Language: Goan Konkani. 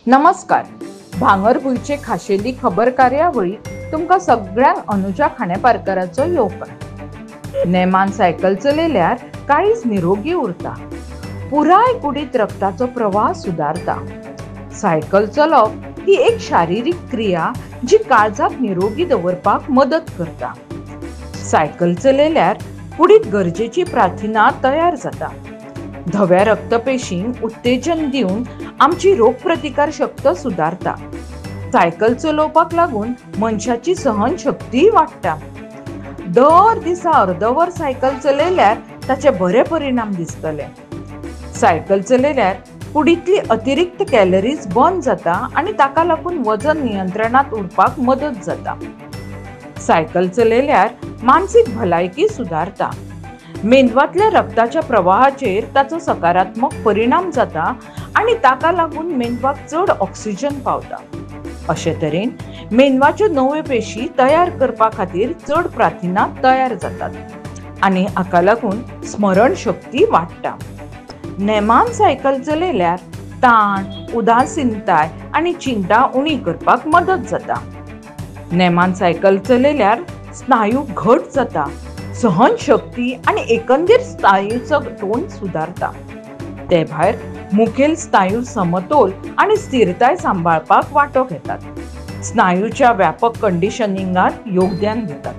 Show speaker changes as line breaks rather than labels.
नमस्कार, भांगरभूंयचे खाशेली खबर कार्यावळीक तुमकां सगळ्यांक अनुजा खांडेपारकाराचो येवकार. नेमान सायकल चलयल्यार काळीज निरोगी उरता, पुराय कुडींत रक्ताचो प्रवाह सुदारता. सायकल चलोवप ही एक शारिरीक क्रिया जी काळजाक निरोगी दवरपाक मदत करता. सायकल चलयल्यार कुडींत गरजेची प्राथिनां तयार जाता. धव्या रक्तपेशींक उत्तेजन दिवन आमची रोगप्रतिकार शक्त सुदारता. सायकल चलोवपाक लागून मनशाची सहनशक्तीय वाडटा. दर दिसा अर्दवर सायकल चलयल्यार ताचे बरे परिणाम दिसतले. सायकल चलयल्यार कुडींतली अतिरिक्त कॅलरीज बंद जाता आनी ताका लागून वजन नियंत्रणांत उरपाक मदत जाता. सायकल चलयल्यार मानसीक भलायकी सुदारता. मेंदवांतल्या रक्ताच्या प्रवाहाचेर ताचो सकारात्मक परिणाम जाता आनी ताका लागून मेंदवाक चड ऑक्सिजन पावता. अशे तरेन मेंदवाच्यो नव्यो पेशी तयार करपा खातीर चड प्राथिनां तयार जातात आनी हाका लागून स्मरण शक्ती वाडटा. नेमान सायकल चलयल्यार ताण, उदासीनताय आनी चिंता उणी करपाक मदत जाता. नेमान सायकल चलयल्यार स्नायू घट जाता, सहनशक्ती आनी एकंदर स्नायूचो टोन सुदारता. ते भायर मुखेल स्नायू समतोल आनी स्थिरताय सांबाळपाक वांटो घेतात. स्नायूच्या व्यापक कंडिशनिंगात योगदान दितात.